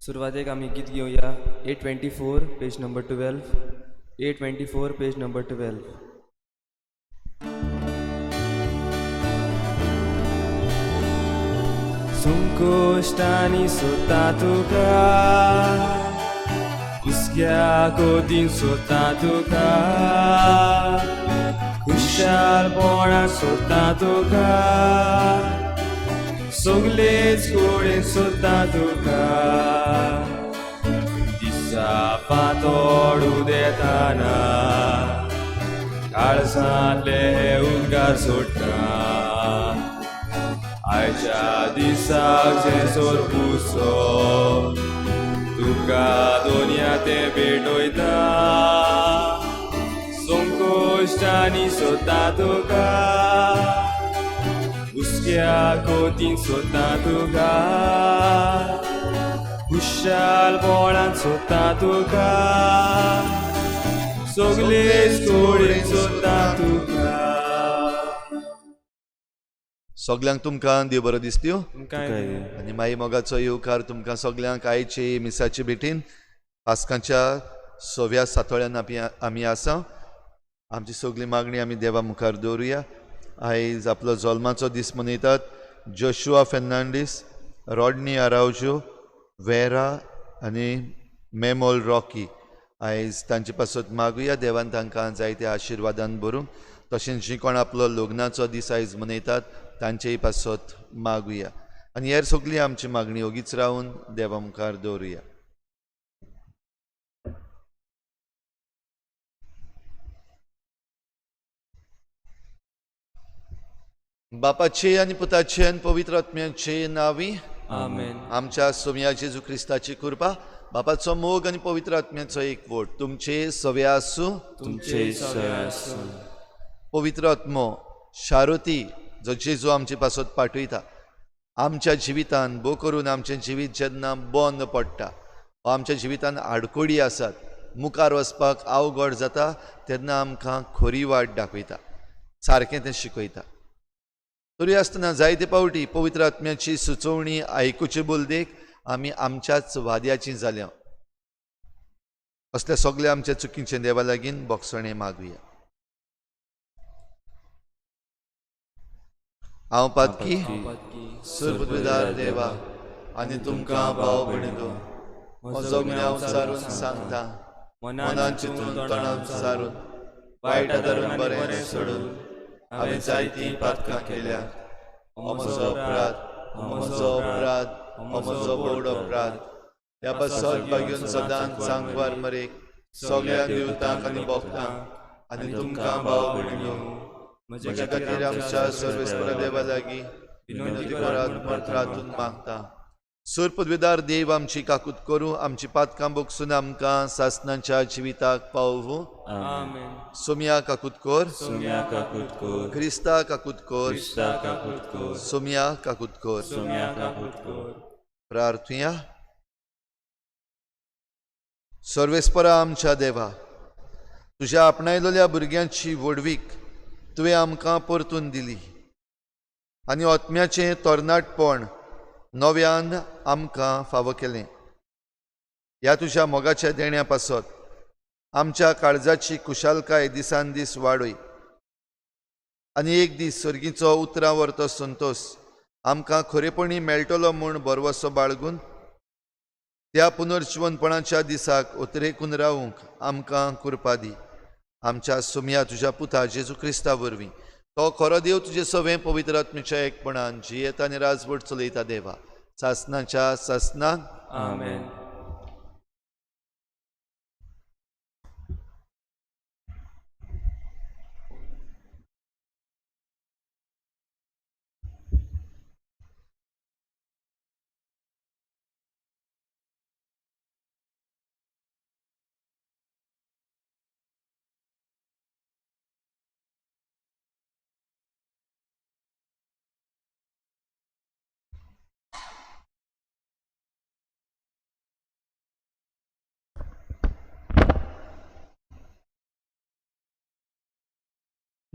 सुरवातेक आमी गीत घेवया 824 page number 12. 824 page number 12. संकोश्टांनी सोदता तुका, हुस्क्या कोतीन सोदता तुका, खुशालपणान सोदता तुका, सगलेच कडेन सोदता तुका. दिसा फांतोड उदेताना काळजांतले उद्गार सोडटा. आयच्या दिसाक जेसोर पुसो तुका दोनया ते भेटयता. संकोश्टांनी सोदता तुका, हुस्क्या कोतीन सोदता तुका, खुशालपणान सोदता तुका, सगलेच कडेन सोदता तुका. सगल्यांक तुमकां देव बरो दिसत्यो. तुमकांय. आनी माई मोगाचो येवकार तुमकां सगल्यांक आयचे मिसाचे भेटीन. पास्कांच्या सव्या सातोळ्यान आमी आसा. आमची सगळी मागणी आमी देवा मुखार दवरुया. आयज आपलो जल्माचो दीस मनयतात Joshua Fernandes, Rodney Araujo, vera आनी मेमोल रॉकी. आयज तांचे पासत मागुया देवान तांकां जायत्या आशिर्वादान भरूंक. तशेंच जी कोण आपलो लग्नाचो दीस आयज मनयतात तांचेय पासत मागुया. आनी हेर सगळी आमची मागणी ओगीच रावन देवा मुखार दवरुया. बापाचे आनी पुताचे आनी पवित्र आत्म्याचे नांवी आमेन. आमच्या सोम्या जेजू क्रिस्ताची कृपा, बापाचो मोग आनी पवित्र आत्म्याचो एकवट तुमचे सवे आसूं. तुमचे सगळे आसूं. पवित्र आत्मो शारुती जो जेजू आमचे पासत पाठयता आमच्या जिवितान भो करून आमचें जिवीत जेन्ना बंद पडटा वा आमच्या जिवितान आडकोडी आसात, मुखार वचपाक अवघड जाता, तेन्ना आमकां खरी वाट दाखयता, सारकें तें शिकयता. तरी आसतना जायते फावटी पवित्र आत्म्याची सुचोवणी आयकुचे बोलदेक आमी आमच्याच वाद्याची जाल्या. असल्या सगल्या आमच्या चुकींचें देवा लागीं बोगसणें मागुया. हांव पातकी सुरबुद्दार देवा आनी तुमकां भाव भयणींनो म्हजो गुन्यांव सारून सांगता. मनान चिंतून तोंडान सारून वायट धरून बरें सोडून हांवें जायतीं पातकां केल्या. हो म्हजो अपराध, हो म्हजो अपराध, हो म्हजो व्हड अपराध. ह्या पासत बागेवन सदांच सांगवार मरेक सगळ्या देवतांक आनी भक्तांक आनी तुमकां भाव भयणींनो म्हज्या खातीर आमच्या सर्वेस्पर देवा लागीं विनंती करात म्हण प्रार्थून मागता. सुरपदवेदार देव आमची काकूत करूं, आमची पातकां बोगसून आमकां सासनाच्या जिविताक पावूं. आमेन. सोमया काकूत कर. सोम्या काकूत कर. क्रिस्ता काकूत कर. क्रिस्ता काकूत कर. सोमया काकूत कर. सोम्या काकूत कर. प्रार्थुया. सर्वेस्परा आमच्या देवा, तुज्या आपणायलेल्या भुरग्यांची व्हडवीक तुवें आमकां परतून दिली आनी आत्म्याचें तरणाटपण नव्यान आमकां फावो केलें. ह्या तुज्या मोगाच्या देण्या पासत आमच्या काळजाची खुशालकाय दिसान दीस वाडय आनी एक दीस सर्गीचो उतरां व्हरतो संतोस आमकां खरेपणी मेळटलो म्हूण भरवसो बाळगून त्या पुनर्जिवनपणाच्या दिसाक उतरेकून रावूंक आमकां कृपा दी. आमच्या सोमया तुज्या पुता जेजू क्रिस्ता वरवीं, तो खरो देव तुजे सवें पवित्र आत्म्याच्या एकपणान जियेता आनी राजवट चलयता देवा सासनाच्या सासनाक. आमेन.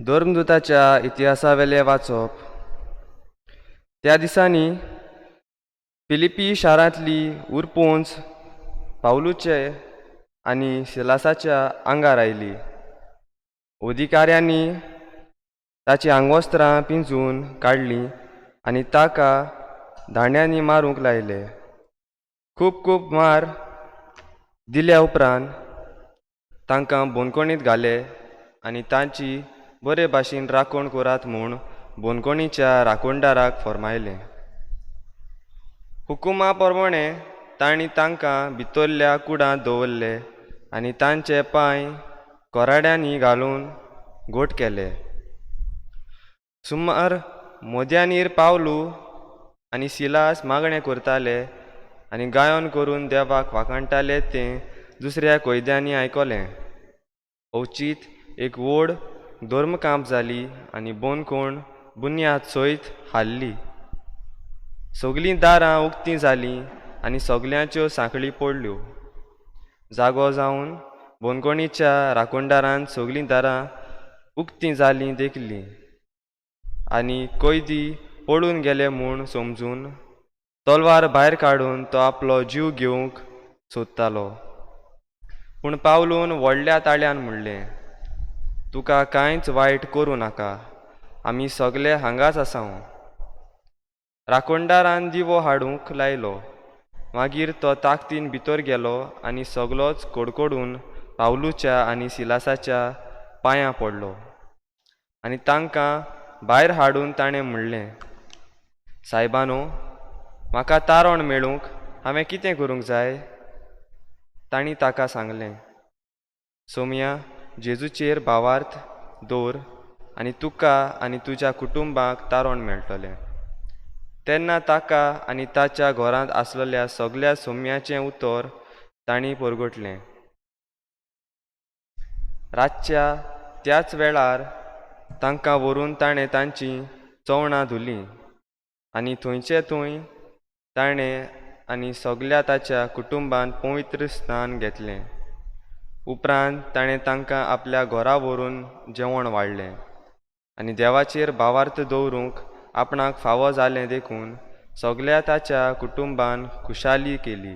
धर्मदूताच्या इतिहासावेलें वाचप. त्या दिसांनी फिलिपी शारांतली उरपोंच पावलूचे आनी सिलासाच्या आंगार आयली. अधिकाऱ्यांनी ताचीं आंगवस्त्रां पिंजून काडलीं आनी ताका दांड्यांनी मारूंक लायले. खूब खूब मार दिल्या उपरांत तांकां बोनकोणीत घाले आनी तांची बरे भाशेन राखण करात म्हूण बोनकोणीच्या राखणदाराक फर्मायलें. हुकुमा प्रमाणें तांणी तांकां भितरल्या कुडांत दवरले आनी तांचे पांय कोराड्यांनी घालून घट केले. सुमार मोद्यानीर पावलू आनी सिलास मागणें करताले आनी गायन करून देवाक वाखाणटाले तें दुसऱ्या कैद्यांनी आयकलें. अवचीत एक व्हड धर्मकांप जाली आनी बोनकोण बुन्याद सयत हाल्ली. सगलीं दारां उक्तीं जालीं आनी सगल्यांच्यो सांखळी पडल्यो. जागो जावन बोनकोणीच्या राखणदारान सगलीं दारां उक्तीं जालीं देखलीं आनी कैदी पळून गेले म्हूण समजून तलवार भायर काडून तो आपलो जीव घेवंक सोदतालो. पूण पावलून व्हडल्या ताळ्यान म्हणलें, तुका कांयच वायट करूं नाका, आमी सगले हांगाच आसाव. राखणदारान दिवो हाडूंक लायलो. मागीर तो ताकदीन भितर गेलो आनी सगलोच कडकडून पावलूच्या आनी सिलासाच्या पांयां पडलो आनी तांकां भायर हाडून ताणें म्हणलें, सायबानो, म्हाका तारण मेळूंक हांवें कितें करूंक जाय? तांणी ताका सांगलें, सोमया, जेजूचेर भावार्थ दवर आनी तुका आनी तुज्या कुटुंबाक तारण मेळटलें. तेन्ना ताका आनी ताच्या घरांत आसलेल्या सगल्या सोम्याचें उतर तांणी परगटलें. रातच्या त्याच वेळार तांकां व्हरून ताणें तांचीं चवणां धुलीं आनी थंयचे थंय ताणें आनी सगल्या ताच्या कुटुंबान पवित्र स्नान घेतलें. उपरांत ताणें तांकां आपल्या घरा व्हरून जेवण वाडलें आनी देवाचेर भावार्थ दवरूंक आपणाक फावो जालें देखून सगल्या ताच्या कुटुंबान खुशाली केली.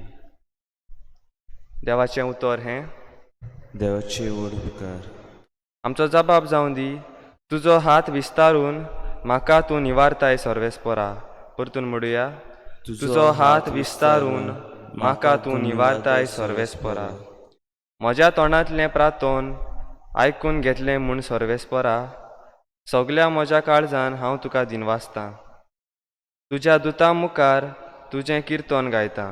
देवाचें उतर हें. देवाचे व्हड उपकार. आमचो जबाब जावं दी, तुजो हात विस्तारून म्हाका तूं निवारताय सर्वेस्परा. परतून म्हणुया, तुजो हात विस्तारून म्हाका तूं निवारताय सर्वेस्परा. म्हज्या तोंडांतलें प्रातोन आयकून घेतलें म्हूण सर्वेस्परा, सगल्या म्हज्या काळजान हांव तुका दिनवासतां. तुज्या दुता मुखार तुजें किर्तन गायतां,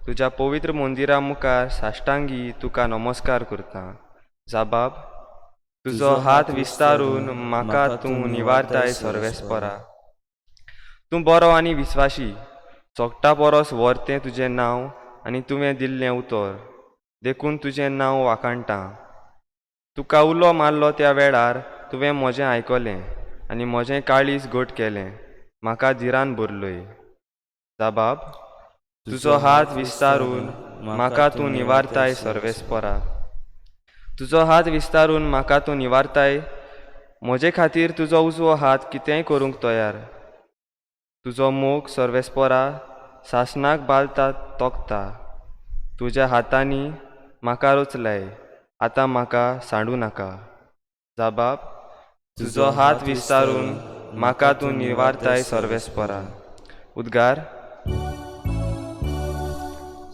तुज्या पवित्र मंदिरा मुखार साश्टांगी तुका नमस्कार करतां. जाबाब, तुजो हात विस्तारून म्हाका तूं निवारताय सर्वेस्परा. तूं बरो आनी विस्वाशी, सोगटा परस व्हर तें तुजें नांव आनी तुवें दिल्लें उतर, देखून तुजें नांव वाखाणटां. तुका उलो मारलो त्या वेळार तुवें म्हजें आयकलें आनी म्हजें काळीज घट केलें, म्हाका धिरान भरलय. जाबाब, तुजो हात विस्तारून म्हाका तूं निवारताय सर्वेस्परा. तुजो हात विस्तारून म्हाका तूं निवारताय, म्हजे खातीर तुजो उजवो हात कितेंय करूंक तयार. तुजो मोग सर्वेस्परा सासणाक बालता तोखता, तुज्या हातांनी म्हाका रचलाय, आतां म्हाका सांडूं नाका. जाबाब, तुजो हात विस्तारून म्हाका तूं निवारताय सर्वेस्परा. उद्गार.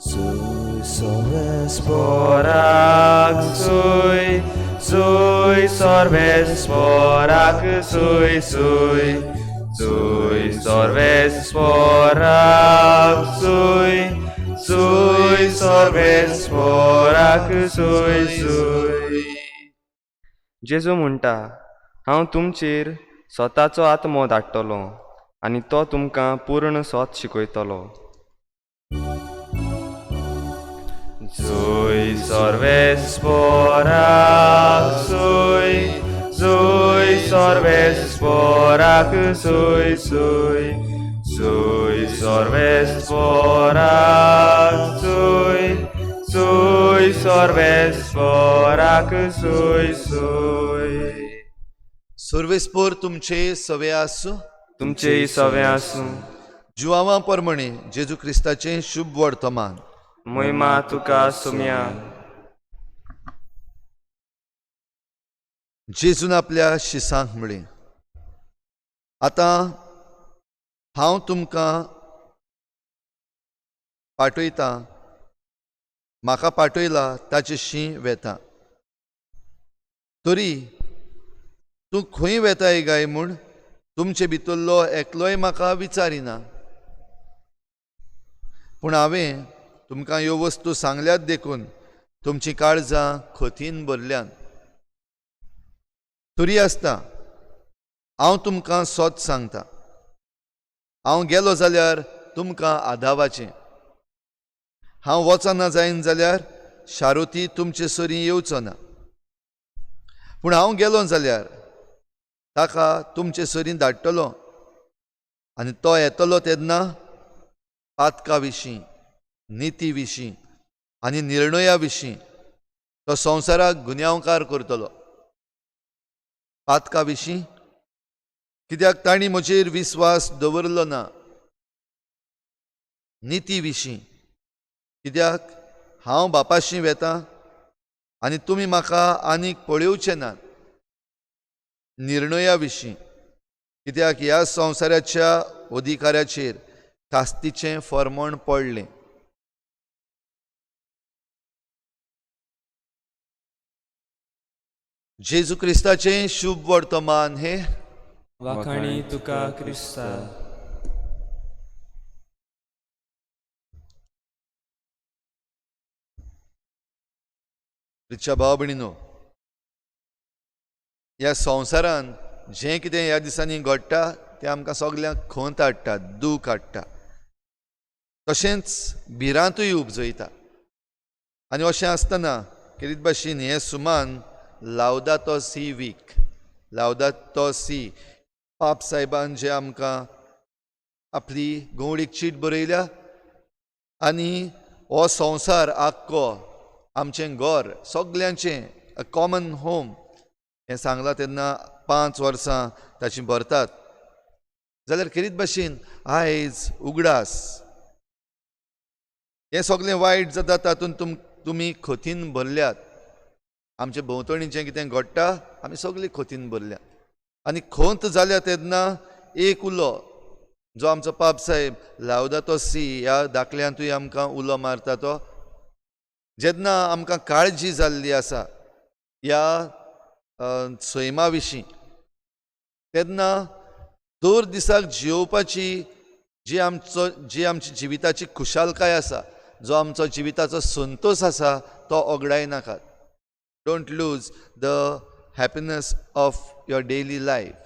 सुय सर्वेस्पराक सुय सुय सर्वेस्पराक सुय सुय सुय सर्वेस्पराक सुय सुय सर्वेस्पराक सुय सुय. जेजू म्हणटा, हांव तुमचेर स्वताचो आत्मो धाडटलो आनी तो तुमकां पूर्ण सोत शिकयतलो. जुय सर्वेस्पराक सुय जुय सर्वेस्पराक सुय सुय सुय सर्वेस्पराक सुय सुय सर्वेस्पराक सुय सुय. सर्वेस्पोर तुमचे सवे आसूं. तुमचेय सवें आसूं. जुआवा परमणे जेजू क्रिस्ताचें शुभ वर्तमान. मोहिमा तुका सोम्या. जेजून आपल्या शिसांक म्हळें, आतां हांव तुमकां पाठयतां, म्हाका पाठयला ताचे शीं वेता. तरी तूं खंय वेताय काय म्हूण तुमचे भितरलो एकलोय म्हाका विचारिना. पूण हांवें तुमकां ह्यो वस्तू सांगल्यात देखून तुमचीं काळजां खतीन भरल्यांत. तरी आसता हांव तुमकां सत सांगता, हांव गेलो जाल्यार तुमकां आदावाचें, हांव वचना जायन जाल्यार शारुती तुमचे सरीं येवचो ना. पूण हांव गेलो जाल्यार ताका तुमचे सरीं धाडटलो, आनी तो येतलो तेन्ना पातका विशीं, निती विशीं आनी निर्णया विशीं तो संवसाराक गुन्यांवकार करतलो. पातका विशीं कित्याक तांणी म्हजेर विस्वास दवरलो ना, निती विशीं कित्याक हांव बापाशी वेता आनी तुमी म्हाका आनीक पळोवचे नात, निर्णया विशीं कित्याक ह्या संवसाराच्या अधिकाऱ्याचेर कास्तीचें फर्मण पडलें. जेजू क्रिस्ताचें शुभ वर्तमान हे. वाखाणी तुका क्रिस्ता. रिच्या भाव भयणीनो, ह्या संवसारान जें कितें ह्या दिसांनी घडटा तें आमकां सगल्यांक खंत हाडटा, दूख हाडटा, तशेंच भिरांतूय उपजयता. आनी अशें आसतना खेरीत भाशेन हें सुमान लावदातो सी वीक, लावदातो सी पाप साहेबान जे आमकां आपली गवळीक चीट बरयल्या आनी हो संवसार आख्खो आमचें घर सगल्यांचें अ कॉमन होम हें सांगलां तेन्ना 5 वर्सां ताचीं भरतात. जाल्यार खेरीत भाशेन आयज उगडास हें सगलें वायट जाता तातूंत तुमी खतीन भरल्यात. आमचे भोंवतणी जें कितें घडटा आमी सगळीं खतीन भरल्या. आनी खंत जाल्या तेन्ना एक उलो जो आमचो पाप साहेब लावदातो सी ह्या दाखल्यांतूय आमकां उलो मारता, तो जेन्ना आमकां काळजी जाल्ली आसा ह्या सैमा विशीं तेन्ना दर दिसाक जियोवपाची जी आमची जिविताची खुशालकाय आसा, जो आमचो जिविताचो संतोश आसा तो ओगडायनाकात. Don't lose the happiness of your daily life.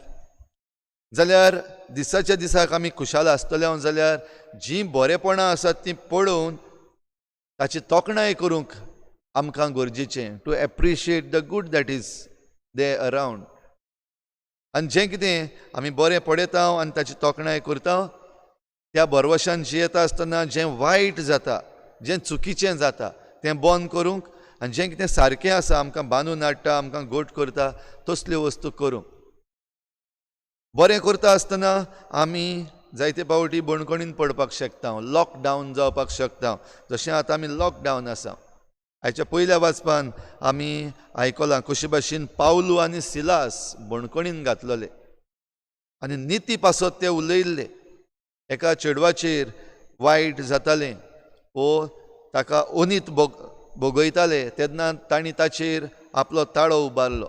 जाल्यार दिसाच्या दिसाक आमी खुशाल आसतले जाल्यार जीं बरेपणां आसात तीं पळोवन ताची तोखणाय करूंक आमकां गरजेचें, to appreciate the good that is there around. आनी जें कितें आमी बरें पळयता आनी ताची तोखणाय करता त्या भरवशान जियेता आसतना जें वायट जाता, जें चुकीचें जाता तें बंद करूंक आनी जें कितें सारकें आसा आमकां बांदून हाडटा, आमकां गोट करता तसल्यो वस्तू करूंक. बरें करता आसतना आमी जायते फावटी बणकणीन पडपाक शकता, लॉकडावन जावपाक शकता, जशें आतां आमी लॉकडावन आसा. आयच्या पयल्या वाचपान आमी आयकलां कशे भाशेन पावलू आनी सिलास बणकणीन घातलेले आनी निती पासत ते उलयल्ले. एका चेडवाचेर वायट जातालें वो ताका अनीत भोगयताले तेन्ना तांणी ताचेर आपलो ताळो उबारलो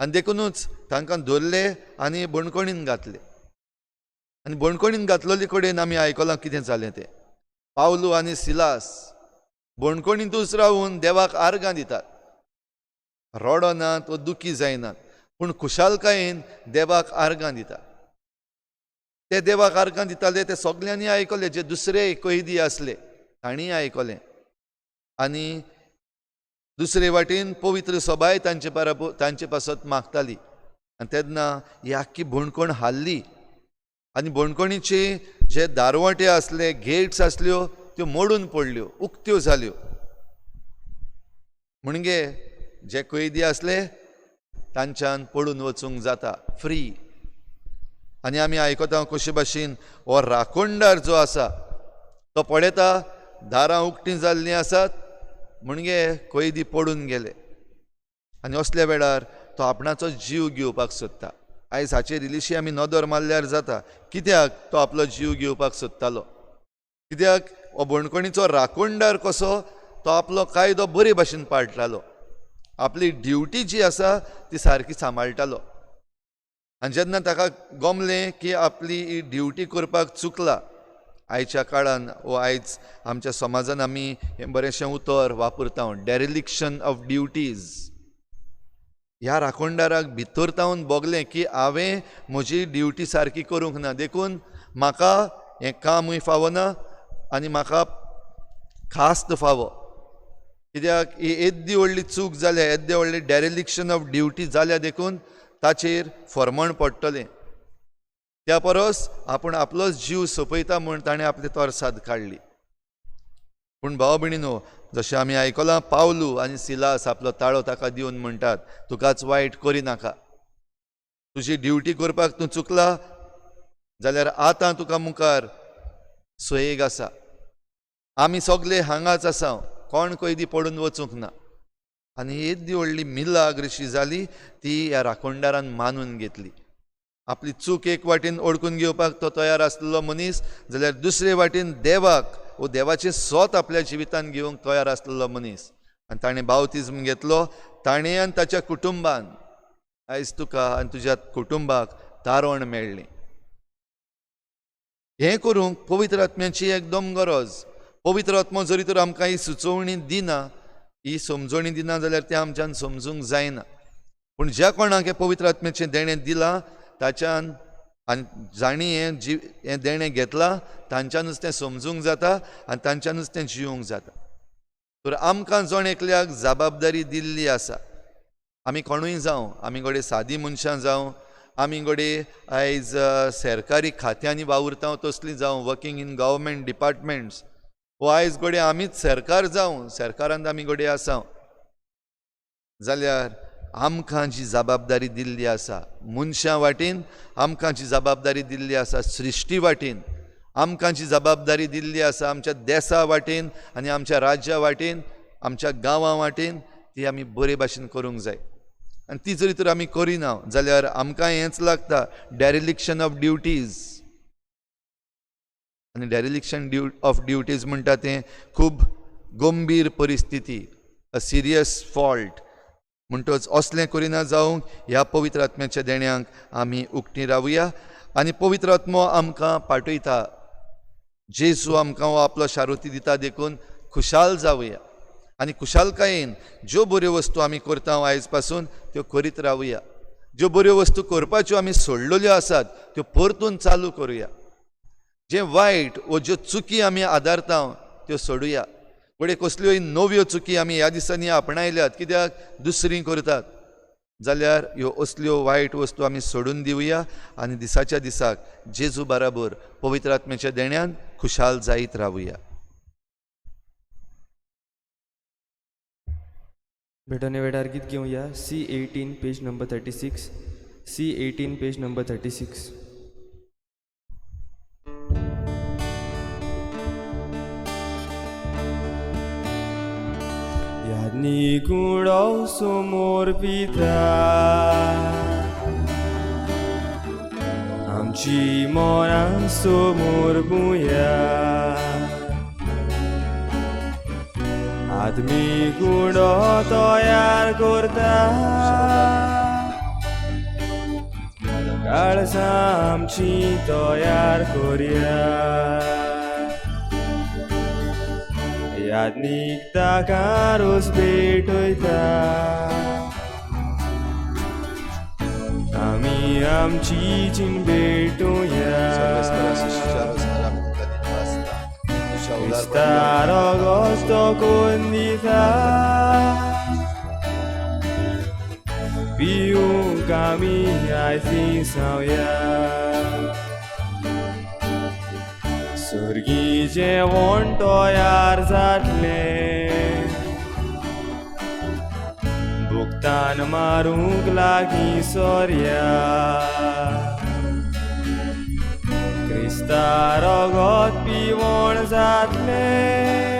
आनी देखुनूच तांकां धरले आनी बणकणीन घातले. आनी बणकणीन घातलेले कडेन आमी आयकलां कितें जालें तें. पावलू आनी सिलास बणकणींतूच रावून देवाक आर्गां दितात, रडनात वो दुखी जायनात, पूण खुशालकायेन देवाक आर्गां दितात. ते देवाक आर्गां दिताले ते सगल्यांनी आयकले, जे दुसरे कैदी आसले तांणीय आयकलें. आनी दुसरे वाटेन पवित्र सभाय तांचे पासत मागताली. आनी तेन्ना ही आख्खी बणकण हाल्ली आनी बणकणीचे जे दारवटे आसले, गेट्स आसल्यो त्यो मोडून पडल्यो, उक्त्यो जाल्यो. म्हणजे जे कैदी आसले तांच्यान पळून वचूंक जाता फ्री. आनी आमी आयकता कशे भाशेन हो राखणदार जो आसा तो पळयता दारां उक्तीं जाल्लीं आसात म्हणजे कैदी पडून गेले आनी असल्या वेळार तो आपणाचो जीव घेवपाक सोदता. आयज हाचेर इल्लीशी आमी नदर मारल्यार जाता कित्याक तो आपलो जीव घेवपाक सोदतालो, कित्याक हो बणकणीचो राखणदार कसो तो आपलो कायदो बरे भाशेन पाळटालो, आपली ड्युटी जी आसा ती सारकी सांबाळटालो. आनी जेन्ना ताका गमलें की आपली ही ड्युटी करपाक चुकला, आयच्या काळान वो आयज आमच्या समाजान आमी हें बरेंशें उतर वापरता, डेरिलिक्शन ऑफ ड्युटीज. ह्या राखणदाराक भितर तावन भोगलें की हांवें म्हजी ड्युटी सारकी करूंक ना, देखून म्हाका हें कामूय फावना आनी म्हाका खास्त फावो, कित्याक ही येद्दी व्हडली चूक जाल्या, येद्दें व्हडलें डेरिलिक्शन ऑफ ड्युटी जाल्या, देखून ताचेर फर्मण पडटलें. त्या परस आपूण आपलोच जीव सोंपयता म्हूण ताणें आपली तरसाद काडली. पूण भाव भयणीनो, जशें आमी आयकलां पावलू आनी सिलास आपलो ताळो ताका दिवन म्हणटात, तुकाच वायट करिनाका, तुजी ड्युटी करपाक तूं चुकला जाल्यार आतां तुका मुखार सोयेग आसा, आमी सगले हांगाच आसा, कोण कैदी पडून वचूंक ना. आनी येद्दी व्हडली मिलाग्र अशी जाली ती ह्या राखणदारान मानून घेतली. आपली चूक एक वाटेन ओळखून घेवपाक तो तयार आसलेलो मनीस, जाल्यार दुसरे वाटेन देवाक वो देवाचें सोत आपल्या जिवितान घेवंक तयार आसलेलो मनीस. आनी ताणें बावतिज्म घेतलो, ताणें आनी ताच्या कुटुंबान. आयज तुका आनी तुज्या कुटुंबाक तारण मेळ्ळें. हें करूंक पवित्र आत्म्याची एकदम गरज. पवित्र आत्मो जरी तर आमकां ही सुचोवणी दिना, ही समजोणी दिना जाल्यार तें आमच्यान समजूंक जायना. पूण ज्या कोणाक हें पवित्र आत्म्याचें देणें दिलां ताच्यान आनी जांणी हें जी हें देणें घेतलां तांच्यानूच तें समजूंक जाता आनी तांच्यानूच तें जिवूंक जाता. तर आमकां जण एकल्याक जबाबदारी दिल्ली आसा, आमी कोणूय जावं, आमी घडये सादी मनशां जावं, आमी घडये आयज सरकारी खात्यांनी वावुरता तसलीं जावं, वर्किंग इन गव्हर्मेंट डिपार्टमेंट्स, वो आयज घडये आमीच सरकार जावं, सरकारांत आमी घडये आसा, जाल्यार आमकां जी जबाबदारी दिल्ली आसा मनशां वाटेन, आमकां जी जबाबदारी दिल्ली आसा सृश्टी वाटेन, आमकां जी जबाबदारी दिल्ली आसा आमच्या देसा वाटेन आनी आमच्या राज्या वाटेन, आमच्या गांवां वाटेन, ती आमी बरे भाशेन करूंक जाय. आनी ती जरी तर आमी करिना जाल्यार आमकां हेंच लागता, डेरिलिक्शन ऑफ ड्युटीज. आनी डेरिलिक्शन ऑफ ड्युटीज म्हणटा तें खूब गंभीर परिस्थिती, अ सिरियस फॉल्ट. म्हणटच असलें करिना जावंक ह्या पवित्र आत्म्याच्या देण्यांक आमी उक्ती रावया. आनी पवित्र आत्मो आमकां पाठयता, जेजू आमकां हो आपलो शारुती दिता, देखून खुशाल जावया आनी खुशालकायेन ज्यो बऱ्यो वस्तू आमी करता आयज पासून त्यो करीत रावया. ज्यो बऱ्यो वस्तू करपाच्यो आमी सोडलेल्यो आसात त्यो परतून चालू करुया. जें वायट वो ज्यो चुकी आमी आदारता त्यो सोडुया. घडये कसल्योय नव्यो चुकी आमी ह्या दिसांनी आपणायल्यात कित्याक दुसरी करतात, जाल्यार ह्यो असल्यो वायट वस्तू आमी सोडून दिवया आनी दिसाच्या दिसाक जेजू बराबर पवित्र आत्म्याच्या देण्यान खुशाल जायत रावया. भेटवणे वेळार गीत घेवया C18 page number 36, C18 page number 36. यादनी kudo समोर पिता आमची मनां समोर बुया, आदमी कुडो तयार करता काळजां आमची तयार करया. यादनीक ताका रोज भेटयता आमी आमची जीण भेटुया. क्रिस्तारो गोस्तो कोण दिता पिवंक आमी आयज सावया. सर्गी जेवण तयार जातलें, भूक तान मारूंक लागीं सोर्या. क्रिस्ता रगत पिवण जातलें,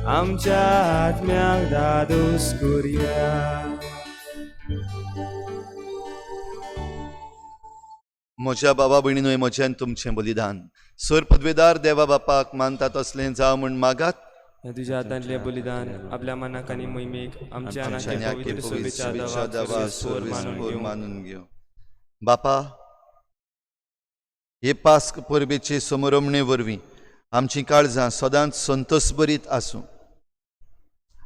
आमच्या आत्म्याक दादोस करुया. म्हज्या बाबा भयणीनूय म्हजें तुमचें बलिदान सर पदवेदार देवा बापाक मानता तसलें जावं म्हूण मागात. हें तुज्या हातांतलें बलिदान आपल्या मनाक आनी मोहिमेक आमच्या आमच्या आनी आनी आखे पवित्र पवित्र सोबेच्या शुभेच्छा दवाक दवा सर्वेस्पोर मानून सर्वेस्पोर घेवं. मानून घेवं. बापा, हे पास्क परबेचे समरमणे वरवीं आमचीं काळजां सदांच संतोसभरीत आसूं.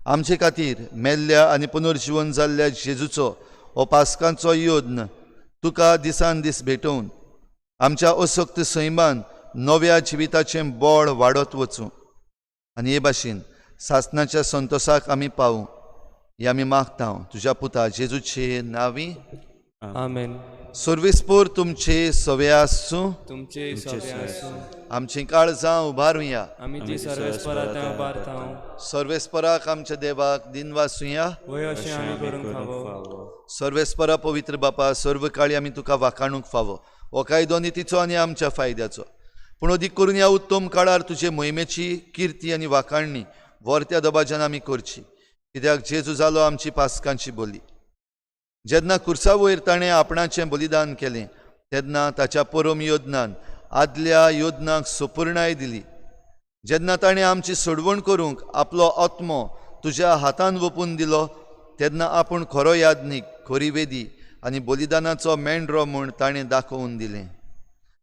आमचे खातीर मेल्ल्या आनी पुनर्जिवन जाल्ल्या जेजूचो हो पास्कांचो यत्न तुका दिसान दीस भेटोवन आमच्या असक्त सैमान नव्या जिविताचें बळ वाडत वचूं आनी हे भाशेन सासणाच्या संतोसाक आमी पावूं हे आमी मागता तुज्या पुता जेजूचे नांवी. आमेन. सर्वेस्पोर तुमचे सवे आसूं. तुमचे सवे आसूं. आमचीं काळजां उबारुया. आमी ती सर्वेस्परा थंय उबारता. सर्वेस्पराक आमच्या देवाक दिनवासुया. वय अशें आमी करूंक फावो. सर्वेस्परा पवित्र बापा, सर्व काळी आमी तुका वाखाणूंक फावो. हो कायदो नितीचो आनी आमच्या फायद्याचो, पूण अदीक करून ह्या उत्तम काळार तुजे मोहिमेची किर्ती आनी वाखाणणी वर्त्या दबाज्यान आमी करची, कित्याक जेजू जालो आमची पास्कांची बोली. जेन्ना खुर्सा वयर ताणें आपणाचें बलिदान केलें तेन्ना ताच्या परम योजनान आदल्या योजनाक सपुर्णाय दिली. जेन्ना ताणें आमची सोडवण करूंक आपलो आत्मो तुज्या हातान वोपून दिलो तेन्ना आपूण खरो याज्ञीक, खरी वेदी आनी बलिदानाचो मेंढरो म्हूण ताणें दाखोवन दिलें.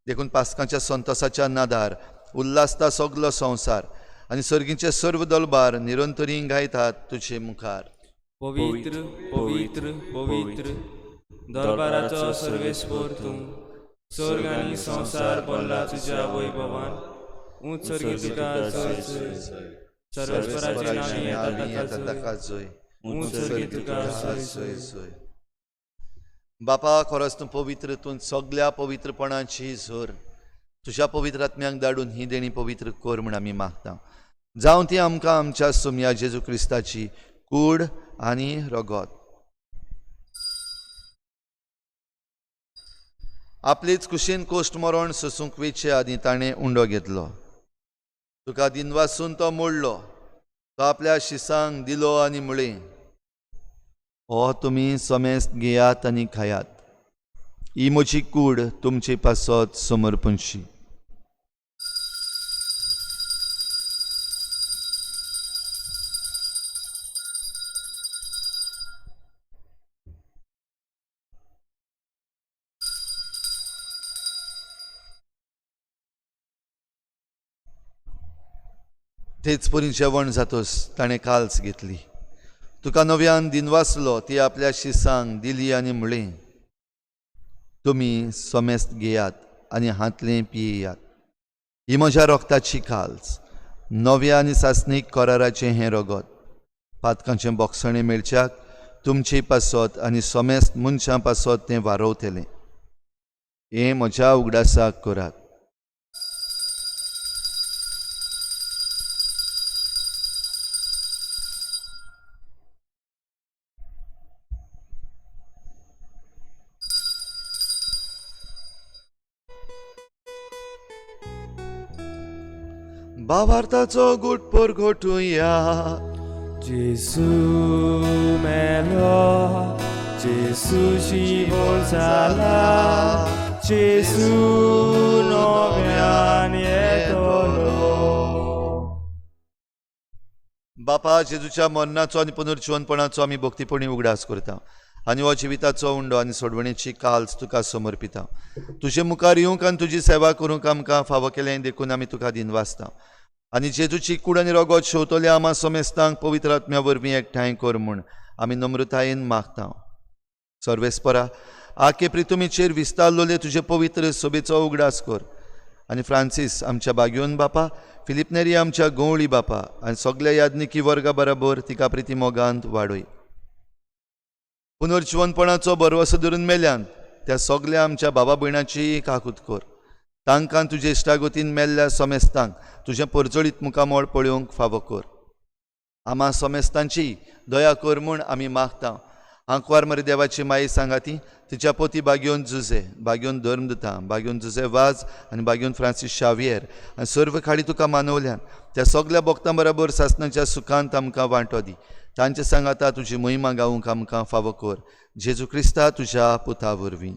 देखून पास्कांच्या संतोसाच्या नादार उल्हासता सगलो संवसार आनी सर्गीचे सर्व दलबार निरंतरी गायतात तुजे मुखार. पवित्र पवित्र पवित्र दरबाराचो सर्वेस्पोर तूं, स्वर्ग आनी संवसार भरला तुज्या वैभवान. उंच स्वर्गी तुका जय जय. सर्वेस्पराचे नांवी येता ताका जय. ताका जय. उंच स्वर्गी तुका जय जय जय. जय. बापा, खरोच तूं पवित्र, तूं सगल्या पवित्रपणाची झर. तुज्या पवित्र आत्म्याक धाडून ही देणी पवित्र कर म्हूण आमी मागता. जावं ती आमकां आमच्या सोमया जेजू क्रिस्ताची कूड आनी रगत. आपलेच कुशीन कोश्ट मरण सोसूंक वेचे आदीं ताणें उंडो घेतलो. तुका दिनवासून तो मोडलो, तो आपल्या शिसांक दिलो आनी म्हळें, हो तुमी समेस्त घेयात आनी खायात, ही म्हजी कूड तुमचे पासत समर्पणशी. तेच परी जेवण जातोस ताणें काल्स घेतली, तुका नव्यान दिनवासलो, ती आपल्या शिसांक दिली आनी म्हळें, तुमी समेस्त घेयात आनी हांतलें पियेयात, ही म्हज्या रोगताची काल्स, नव्या आनी सासणीक कराराचें हें रगत, पातकांचें बोगसणें मेळच्याक तुमचे पासत आनी समेस्त मनशां पासत तें वारोवतलें. हें म्हज्या उगडासाक करात. भावार्थाचो गुट परगटुया. जेजू मेलो, जेजू जिवोन जाला, जेजू नव्यान येतलो. बापा, जेजूच्या मरणाचो आनी पुनर्जिवनपणाचो आमी भक्तीपणी उगडास करता आनी हो जिविताचो उंडो आनी सोडवणेची काल्स तुका समर्पिता. तुजे मुखार येवंक आनी तुजी सेवा करूंक आमकां फावो केलें देखून आमी तुका दिनवासता. आनी जेजूची कूड आनी रगत शेवतल्या आमा समेस्तांक पवित्र आत्म्या वरवीं एकठांय कर म्हूण आमी नम्रतायेन मागता. सर्वेस्परा, आके प्रितुमीचेर विस्तारलोले तुजे पवित्र सोबेचो उगडास कर आनी फ्रांसीस आमच्या बागयोन बापा, फिलीप नेरी आमच्या गंवळी बापा आनी सगल्या याज्ञिकी वर्गा बराबर तिका प्रिती मोगांत वाडय. पुनर्जिवनपणाचो भरवसो धरून मेल्यान त्या सगल्या आमच्या बाबा भयणाची काकूत कर. तांकां तुजे इश्टागतीन मेल्ल्या समेस्तांक तुजें परजळीत मुखामळ पळोवंक फावो कर. आमा सोमेस्तांची दया कर म्हूण आमी मागता. आंकवार मरे देवाची माई सांगाती तिच्या पोती बागयोन जुजे, बागयोन धर्म दिता, बागयोन जुजे वाज आनी बागयोन फ्रांसीस शावियर आनी सर्व खाडी तुका मानवल्यान त्या सगल्या भक्तां बरोबर सासणाच्या सुखांत आमकां वांटो दी. तांचे सांगाता तुजी महिमा गावूंक आमकां फावो कर, जेजू क्रिस्ता तुज्या पुता वरवीं.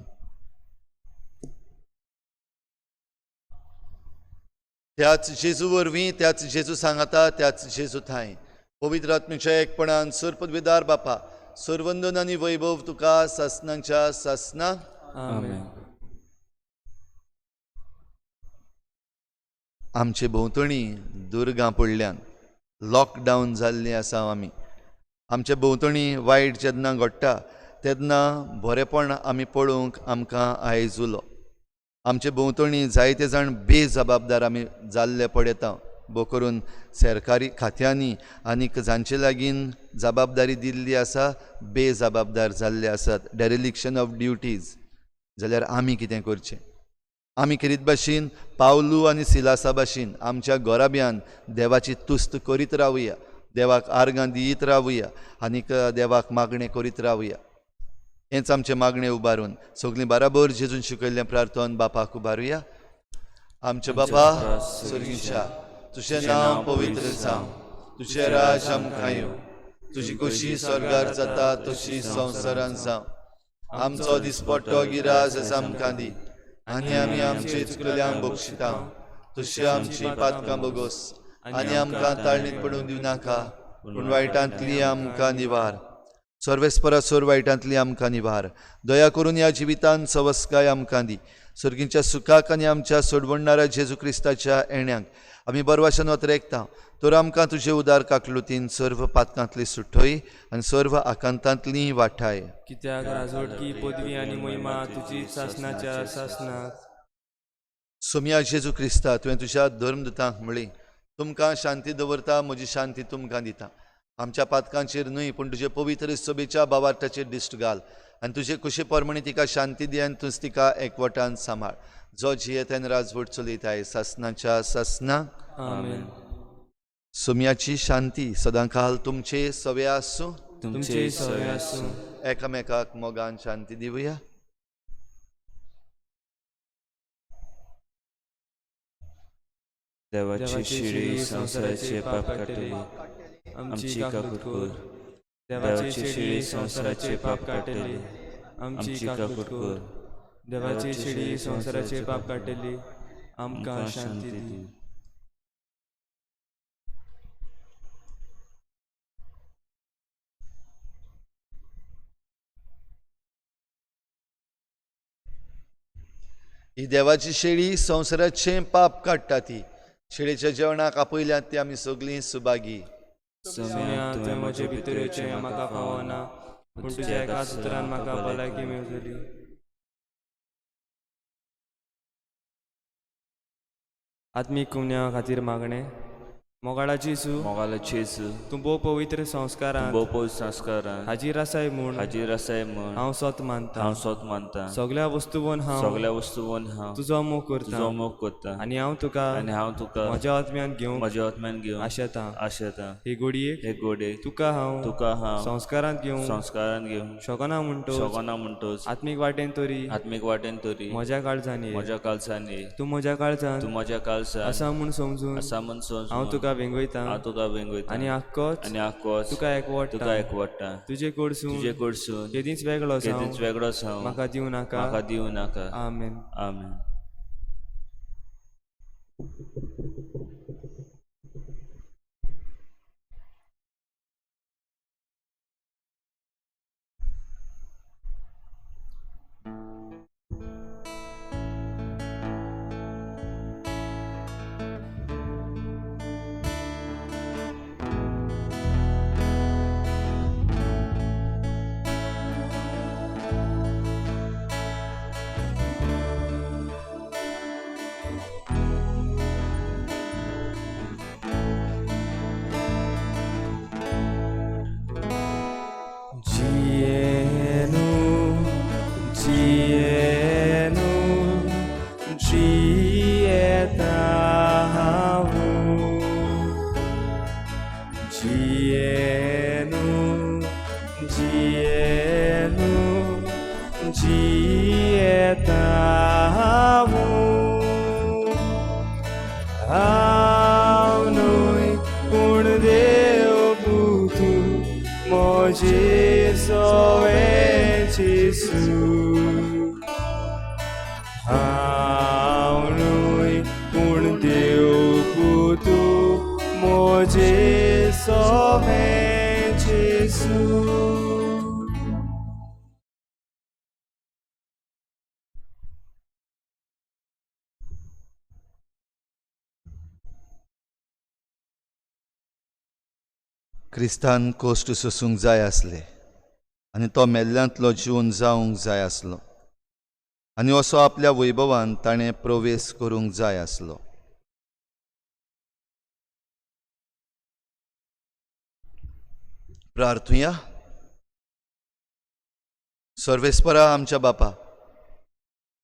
त्याच जेजू वरवीं, त्याच जेजू सांगाता, त्याच जेजू थांय पवित्र आत्म्याच्या एकपणान सर्पदविदार बापा सर्वंदन आनी वैभव तुका सासणाच्या सासना. आमेन. आमचे भोंवतणी दुर्गां पडल्यान लॉकडावन जाल्लीं आसा आमी. आमचे भोंवतणी वायट जेन्ना घडटा तेन्ना बरेंपण आमी पळोवंक आमकां आयज उलो. आमचे भोंवतणी जायते जाण बेजबाबदार आमी जाल्ले पळयता, भोव करून सरकारी खात्यांनी आनीक जांचे लागीं जबाबदारी दिल्ली आसा बेजबाबदार जाल्ले आसात, डेरिलिक्शन ऑफ ड्युटीज. जाल्यार आमी कितें करचें? आमी खेरीत भाशेन पावलू आनी सिलासा भाशेन आमच्या घराब्यान देवाची तुस्त करीत रावया, देवाक आर्गां दीत रावया आनीक देवाक मागणें करीत रावया. हेंच आमचें मागणें उबारून सगळीं बराबर जेजून शिकयल्लें प्रार्थन बापाक उबारुया. आमच्या बापा सर्गीच्या, तुजें नांव पवित्र जावं, तुजें राज आमकां येवं, तुजी खोशी स्वर्गार जाता तशी संवसारान जावं. आमचो दिसपट्टो गिराज आमकां दी आनी आमी आमचे चुकल्यांक बक्षिता तशी आमची पातकां बोगोस आनी आमकां ताळणीत पडूंक दिवं नाका, पूण वायटांतली आमकां निवार. सर्वेस्परा सोर वायटांतली आमकां निवार. दया करून ह्या जिवितान सवस्काय आमकां दी. सर्गींच्या सुखाक आनी आमच्या सोडवणणाऱ्या जेजू क्रिस्ताच्या येण्याक आमी बरवाशन वतरेकता, तर आमकां तुजे उदार काकलुतीन सर्व पातकांतली सुटय आनी सर्व आकांतांतली वाठाय. कित्याक राजवटकी पदवी आनी महिमा तुजी सासणाच्या सासणाक. सोमया जेजू क्रिस्ता, तुवें तुज्या धर्मदूतांक म्हळी, तुमकां शांती दवरता, म्हजी शांती तुमकां दिता. आमच्या पातकांचेर न्हय पूण तुजे पवित्र सभेच्या बावार्थाचेर दिश्ट घाल आनी तुजे कुशे प्रमाणे तिका शांती दी आनी तूंच तिका एकवटान सांबाळ, जो जियेतान राजवट चलयताय सासणाच्या सासना. आमेन. सोम्याची शांती सदांकाल तुमचे सवे आसूं, तुमचे सवे आसूं. एकामेकाक मोगान शांती दिवया. देवाची शिडी संवसाराचे पाप काडटली, आमची काकूट कर. देवाची शिडी संवसाराचे पाप काडटली, आमची काकूट कर. देवाची शिडी संवसाराचे पाप काडटली, आमकां शांती दी. ही देवाची शेळी संवसाराचें पाप काडटा. ती शेळीच्या जेवणाक आपयल्यात ती आमी सगळीं सुभागी. सोम्या, तुवें म्हजे भितर येवचें म्हाका फावना, पूण तुज्या एका सुत्रान म्हाका भलायकी मेवतली. आत्मीक कुमन्या खातीर मागणें. मोगाळाची जेजू, मोगाळाची जेजू, तूं भोव पवित्र संस्कारान, भोव पवित्र संस्कारान हाजीर आसाय म्हूण, हाजीर आसाय म्हूण हांव सोत मानता, हांव सोत मानता. सगळ्या वस्तूवन हांव, सगळ्या वस्तूवन हांव तुजो मोग करता, तुजो मोग करता आनी हांव तुका, आनी हांव तुका म्हज्या आत्म्यान घेवंक, म्हज्या आत्म्यान घेवंक आशेता. आशेता. हे गोडयेक, हे गोडयेक तुका हांव, तुका हांव संस्कारांत घेवंक, संस्कारांत घेवंक शकना म्हणटोच, शकना म्हणटोच, आत्मीक वाटेन तरी, आत्मीक वाटेन तरी म्हज्या काळजान ये, म्हज्या काळजान ये. तूं म्हज्या काळजान, तूं म्हज्या काळजान आसा म्हूण समजून, आसा म्हूण समजून हांव तुका वेंगयता, हांव तुका वेंगयता आनी आक्कोच, आनी आक्कोच तुका एकवटता, तुका एकवटता. तुजे कडसून, तुजे कडसून केदींच वेगळो जावं, केदींच वेगळो जावं म्हाका दिवं नाका, म्हाका दिवं नाका. आमेन. आमेन. जियेता हांव. हांव न्हय पूण देव पुतू म्हजे सोवे जेजू. हांव न्हय पूण देव पुतू म्हजे सोवे जेजू. क्रिस्तान कोश्ट सोसूंक जाय आसले आनी तो मेल्ल्यांतलो जिवन जावंक जाय आसलो आनी असो आपल्या वैभवान ताणें प्रवेश करूंक जाय आसलो. प्रार्थुया. सर्वेस्परा आमच्या बापा,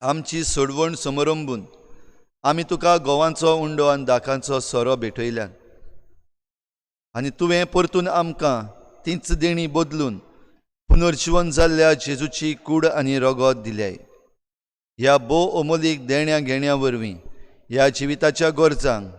आमची सोडवण समरंबून आमी तुका गोवांचो उंडो आनी दाकांचो सोरो भेटयल्यान आनी तुवें परतून आमकां तीच देणी बदलून पुनर्जिवन जाल्ल्या जेजूची कूड आनी रगत दिल्याय. ह्या भोव अमोलीक देण्या घेण्या वरवीं ह्या जिविताच्या गरजांक